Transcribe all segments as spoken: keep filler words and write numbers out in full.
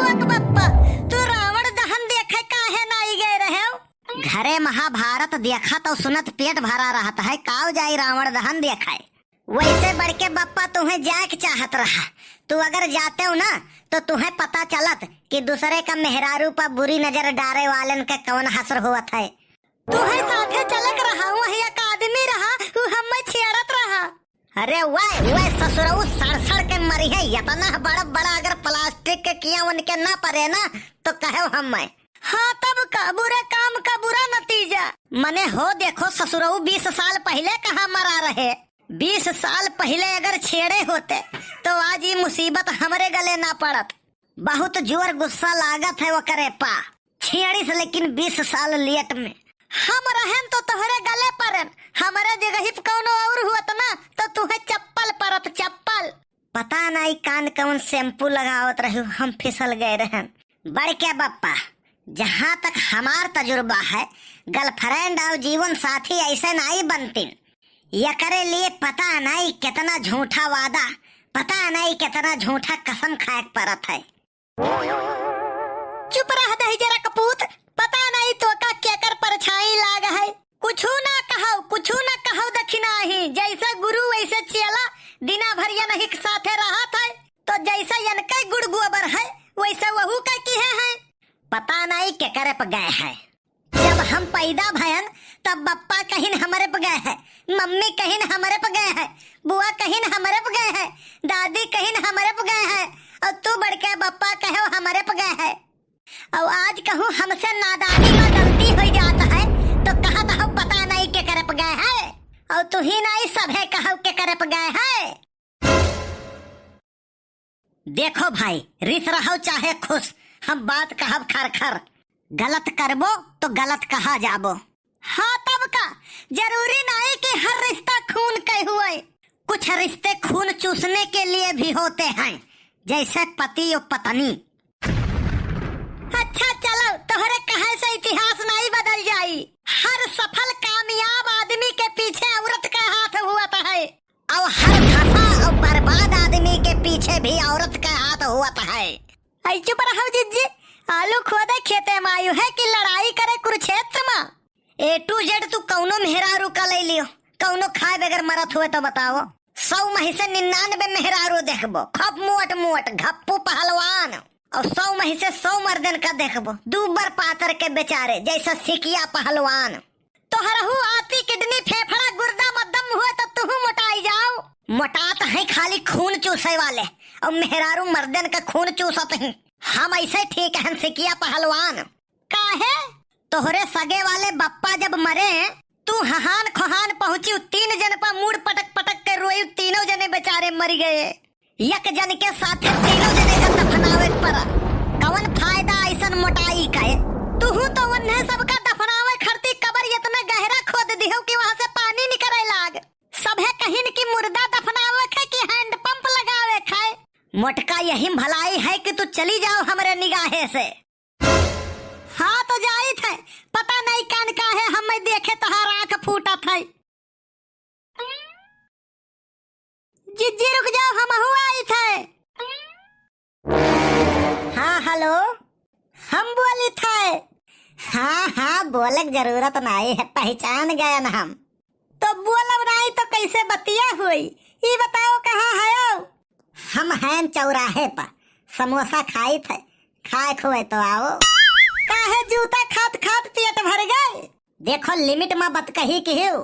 बक बप्पा, तू रावण दहन देखे काहे नाई गए रहे? घरे महाभारत देखत अउ सुनत पेट भरा रहत है, काव जाई रावण दहन देखे? वैसे बड़के बप्पा तुहें जाए के चाहत रहा, तू अगर जाते हो ना तो तुहें पता चलत कि दूसरे का मेहरारू पर बुरी नजर डारे वालन के कौन हसर होत है। तुहें साथे चलक रहा, वही एक आदमी रहा, उ हमें छेड़त रहा। अरे वाह, वाह ससुरऊ, सड़ सड़ के मरी है। इतना बड़ा बड़ा अगर प्लास्टिक के किया उनके ना परे ना, तो कहे हमें। हाँ, तब का बुरे काम का बुरा नतीजा। मने हो देखो ससुरऊ, बीस साल पहिले कहाँ मरा रहे, बीस साल पहिले अगर छेड़े होते, तो आज ई मुसीबत हमरे गले ना पड़त। बहुत जोर गुस्सा लागत है ओकरे पा। छेड़िस लेकिन बीस साल लेट में। हम रहन तो तोहरे गले परन, हमरे जगही पे कौनो और हुअत ना तो तुहे चप्पल परत, चप्पल। पता नाई कान कौन shampoo लगावत रहू, हम फिसल गए रहन। बड़के बप्पा, जहाँ तक हमार तजुर्बा है, girlfriend और जीवन साथी ऐसे नाई बनतीन। एकरे लिए पता नाई कितना झूठा वादा, पता नाई कितना झूठा कसम खाए के परत है। चुप रह दहिजरा कपूत, पता नाई तोका केकर परछाई लाग है। कुछू ना कहौ, कुछू ना कहौ दखिनाही, जैसे गुरु वैसे चेला, दिना भर यनही के साथे रहत है, तो जैसे यनके गुड़ गोबर है, वैसे वहू का किहे है। पता नाई केकरे प गए है। जब हम पैदा भयन, तब बप्पा कहिन हमरे प गए है, मम्मी कहिन हमरे प गए है, बुआ कहिन हमरे प गए है, दादी कहिन हमरे प गए है, और तू बड़के बप्पा कहो हमरे प गए है। और आज कहूँ हमसे नादानी में गलती हो जात है, तो कहत हो पता नहीं केकरे प गए है, और तू ही नहीं सभे कहौ केकरे प गए है। देखो भाई, रिस रहो चाहे खुश, हम बात कहब खर खर। गलत करबो तो गलत कहा जाबो। हाँ तब का, जरूरी नहीं कि हर रिश्ता खून के हुए। कुछ रिश्ते खून चूसने के लिए भी होते हैं, जैसे पति और पत्नी। अच्छा चलो, तोहरे कहे से इतिहास नहीं बदल जाई। हर सफल कामयाब आदमी के पीछे औरत का हाथ हुआ है। और हर धसा और बर्बाद आदमी के पीछे भी औरत का हाथ होत है। ऐ चुप रहो जिज्जी, आलू खोदे खेते में आयु है कि लड़ाई करे कुरुक्षेत्र में? A to Z तू कौनो मेहरारू का ले लियो, कौनो खाए बगैर मरत हुए तो बताओ। सौ में से निन्यानवे मेहरारू देखबो, खप मोट मोट घप्पू पहलवान, और सौ में से सौ मर्दन का देखबो, दू बार पातर के बेचारे जैसा सिकिया पहलवान। तोहरहू आती, किडनी, फेफड़ा, गुर्दा में दम हुए तो तुहू मोटाई जाओ। मोटात है खाली खून चूसे वाले, और मेहरारू मर्दन का खून चूसत ही। हम ऐसे ठीक हन सिकिया पहलवान। काहे? तोहरे सगे वाले बप्पा जब मरे, तू हहान खोहान पहुँची, तीन जन पर मूड़ पटक पटक के रोई, तीनों जने बेचारे मर गए। एक जन के साथे तीनों जने का दफनावे के पड़ा। कवन फायदा ऐसन मोटाई का है? तुहू तो उन्हें सबका दफनावे खरती कबर इतना गहरा खोद दिहो कि वहां से पानी निकरे लाग। सभे कहिन कि मुर्दा दफनावे खे कि hand pump लगावे खे। मोटका यही भलाई है कि तू चली जाओ हमरे निगाहे से। हाँ तो जाइत है, पता नहीं कान का है, हमें देखे तहार आँख फूटत है। जिज्जी रुक जाओ, हमहू आइत है। हाँ हेलो, हम बोलित है। हाँ हाँ, बोले के जरूरत नहीं है, पहचान गए न हम। तो बोलब नाई तो कैसे बतिया होई? ई बताओ कहाँ हयो? हम हैं चौराहे पर, समोसा खाइत है, खाए खोए तो आओ। काहे जूता खात खात पेट भर गए? देखो limit में बतकही किहियो।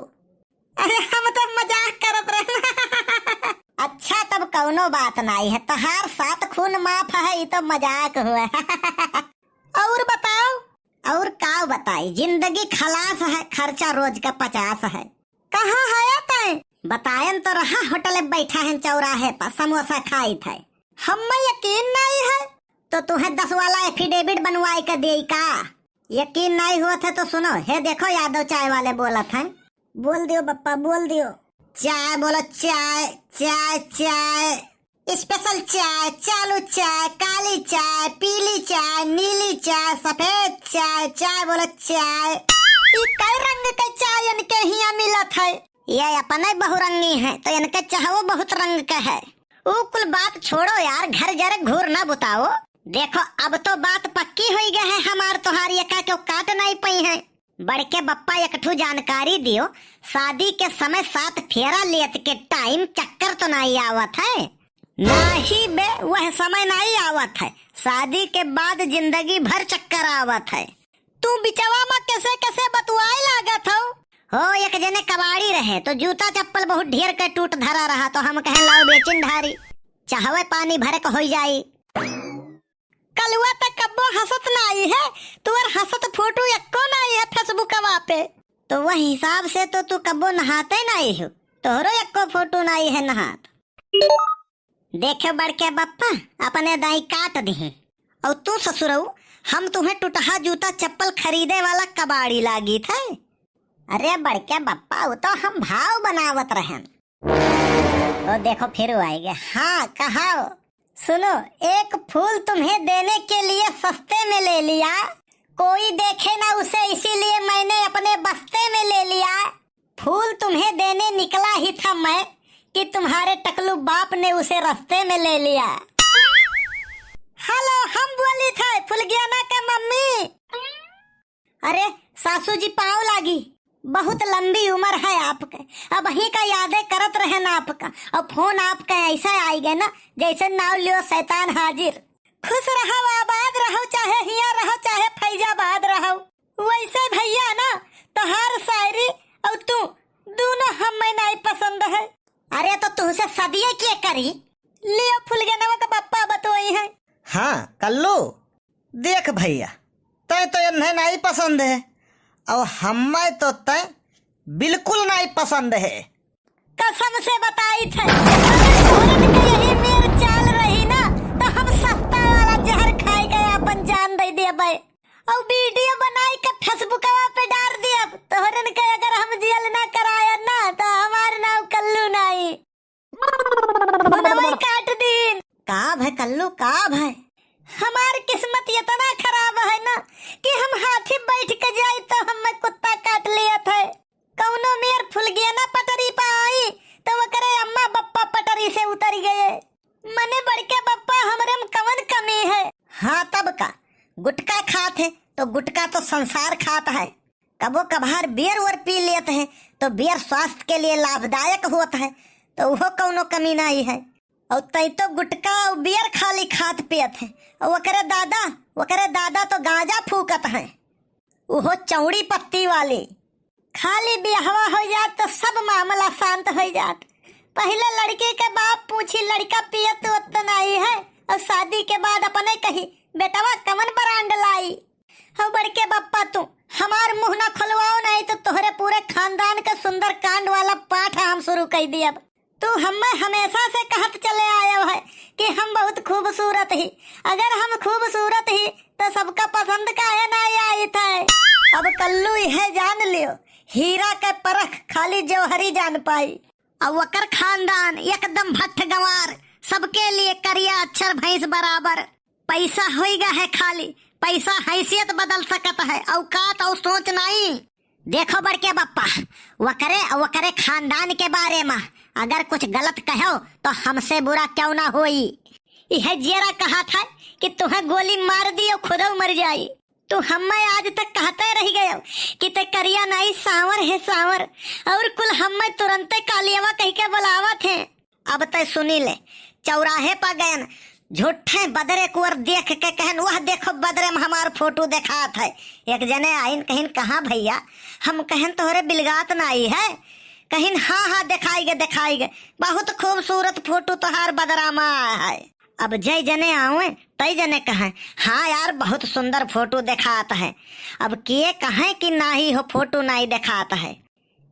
अरे हम तो मजाक करत रहे। अच्छा तब कौनो बात नाई है, तहार साथ खून माफ है, ई तो मजाक हुआ। और बताओ। और का बताई, जिंदगी खलास है, खर्चा रोज का पचास है। कहाँ हया तैं? बतायन तो रहा, होटल में बैठा है चौराहे पर, समोसा खाइत है। हम्मे यकीन नहीं है। तो तुहे दस वाला affidavit बनवाए के देई का? यकीन नहीं होत है तो सुनो, हे देखो यादव चाय वाले बोलत हैं। बोल दियो बप्पा, बोल दियो। चाय बोलो, चाय, चाय, चाय। Special चाय, चालू चाय, काली चाय, पीली चाय, नीली चाय, सफेद चाय, चाय बोलो चाय। ई कई रंग के चाय इनके हियाँ मिलत है? ये अपने बहुरंगी हैं, तो इनके चाहवो बहुत रंग के है। ऊ कुल बात छोड़ो यार, घर जरे घूर ना बुताओ। देखो, अब तो बात पक्की होई गए है हमार तोहार, एका केहू काट नाई पइहैं। बड़के बप्पा, एक ठू जानकारी दियो, शादी के समय सात फेरा लेत के टाइम चक्कर तो नाई आवत है? नाही बे, वह समय नाई आवत है, शादी के बाद जिंदगी भर चक्कर आवत है। तू बिचवा मा कैसे कैसे बतुआए लागत हो? हो, एक जने कबाड़ी रहे तो जूता चप्पल बहुत ढेर के टूट धरा रहा, तो हम कहे लाओ बेचिन ढारी, चाहवे पानी भरे के होई जाई। कलुआ त कब्बो हंसत नाई है, तोर हंसत फोटो एक्को नाई है फेसबुकवा पे। तो वह हिसाब से तो तू कब्बो नहाते नाई हो, तोहरो एक्को फोटो नाई है नहात। देखे बड़के बप्पा, अपने दाई काट दिहे। और तू ससुरऊ, हम तुम्हें टुटहा जूता चप्पल खरीदे वाला कबाड़ी लागी थे। अरे बड़के बप्पा, वो तो हम भाव बनावत रहन। ओ देखो, फिर वो आइगे। हाँ, कहाओ। सुनो, एक फूल तुम्हें देने के लिए सस्ते में ले लिया, कोई देखे ना उसे, इसीलिए मैंने अपने बस्ते में ले लिया। फूल तुम्हें देने निकला ही था मैं, कि तुम्हारे टकलू बाप ने उसे रास्ते में ले लिया। हेलो, हम बोली थे फुलगियाना के मम्मी। अरे सासू जी, पाँव लागी, बहुत लंबी उम्र है आपके, अबहीं का यादे करत रहन आपका, और फोन आपके ऐसा आई गए ना, जैसे नाव लियो शैतान हाजिर। खुश रहो, आबाद रहो, चाहे हियाँ रहो, चाहे फैजाबाद रहो। वैसे भैया ना, तोहार शायरी और तू दोनों हमें नाई पसंद है। अरे तो तुहसे सदिये के करी? लियो फुलगेनवा का पप्पा बतोई है। हाँ कल्लू, देख भैया, तय तो इन्हें नाई पसंद है, और हमें तो तय बिल्कुल नाई पसंद है। कसम से बताई थे, अगर तोहरन के यही मेर चाल रही ना, तो हम सस्ता वाला जहर खाए के अपन जान दे देबे। और वीडियो बनाई के फेसबुकवा पे डाल दियब। तोहरन के अगर हम जेल ना कराया ना, तो हमार नाम कल्लू नाई। फोनवा काट दीन। का भय कल्लू, का भय? हमार किस्मत इतना खराब है ना कि हम हाथी बैठ के जाई तो हमें कुत्ता काट लिया था। कौनो मेर फुलगेना पटरी पे आई तो ओकरे अम्मा बप्पा पटरी से उतर गए। मने बड़के बप्पा, हमरे में कवन कमी है? हाँ तब का, गुटखा खात है तो गुटखा तो संसार खात है। कबो कभार बियर उयर पी लेत है तो बियर स्वास्थ्य के लिए लाभदायक होत है, तो उहो कौनो कमी नाई है। और तै तो गुटखा और बियर खाली खात पियत है, और ओकरे दादा, ओकरे दादा तो गांजा फूकत है, उहो चौड़ी पत्ती वाली। खाली बियाहवा हो जात तो सब मामला शांत हो जात। पहले लड़की के बाप पूछी, लड़का पियत उत तो नाई है, और शादी के बाद अपने कही, बेटवा कवन ब्रांड लाई? हो बड़के बप्पा, तू हमार मुंह ना खोलवाओ, नहीं तो तोहरे पूरे खानदान के सुंदर कांड वाला पाठ हम शुरू कर दियब। तू हमें हमेशा से कहत चले आयो है कि हम बहुत खूबसूरत ही। अगर हम खूबसूरत ही तो सबका पसंद काहे ना आई थे? अब कल्लू यह जान लियो, हीरा के परख खाली जौहरी जान पाई। अब ओकर खानदान एकदम भट्ठ गंवार, सबके लिए करिया अक्षर भैंस बराबर। पैसा होइगा है खाली, पैसा हैसियत बदल सकत है, औकात और सोच नाई। देखो बड़के बप्पा, वकरे, वकरे खानदान के बारे में अगर कुछ गलत कहो तो हमसे बुरा क्यों ना होई। यह जेरा कहा था कि तुहे गोली मार दी और खुदो मर जाई। तू हमें आज तक कहते रह गयो कि ते करिया नाई, सांवर है सांवर, और कुल हमें तुरंते कालियावा कह के बुलावत है। अब तय सुनी ले, चौराहे पा गयन, झूठे बदरे कुंवर देख के कहन, "वह देखो बदरे में हमार फोटो देखात है।" एक जने आइन कहिन, "कहाँ भैया?" हम कहन, "तोहरे बिलगात नाई है।" कहिन, "हाँ, हाँ, देखाई गे, देखाई गे, बहुत खूबसूरत फोटो तोहार बदरा में आया है।" अब जय जने आवे, तय जने कहे, "हाँ यार, बहुत सुंदर फोटो देखात है।" अब के कहे कि नाही हो, फोटो नाई देखात है।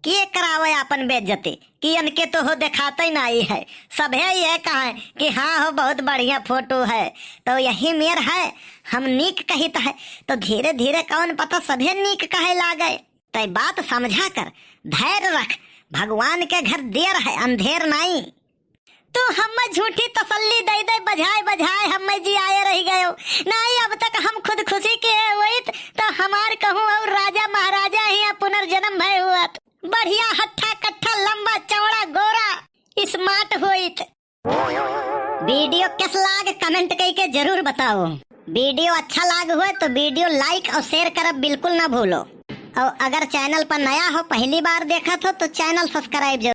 के करावे आपन बेइज्जती कि इनके तो हो देखाते ही नाई है। सभे ये कहे कि हाँ हो, बहुत बढ़िया फोटो है। तो यही मेर है, हम नीक कहित है, तो धीरे धीरे कौन पता सभे नीक कहे लागे। तय बात समझा कर, धैर्य रख, भगवान के घर देर है, अंधेर नाई। तू हम्मे झूठी तसल्ली दे दे, बझाए बझाए हम्मे जियाए रह गयो। नाई, अब तक हम खुद खुशी के होइत, तो हमार कहूँ और राजा महाराजा ही पुनर्जन्म भय हुअत। बढ़िया हट्ठा कट्ठा, लंबा चौड़ा गोरा, smart होइत। वीडियो कस लाग, comment कइके जरूर बताओ। वीडियो अच्छा लाग हुए तो वीडियो like और share करब बिल्कुल ना भूलो। और अगर चैनल पर नया हो, पहली बार देखत हो, तो चैनल subscribe जरूर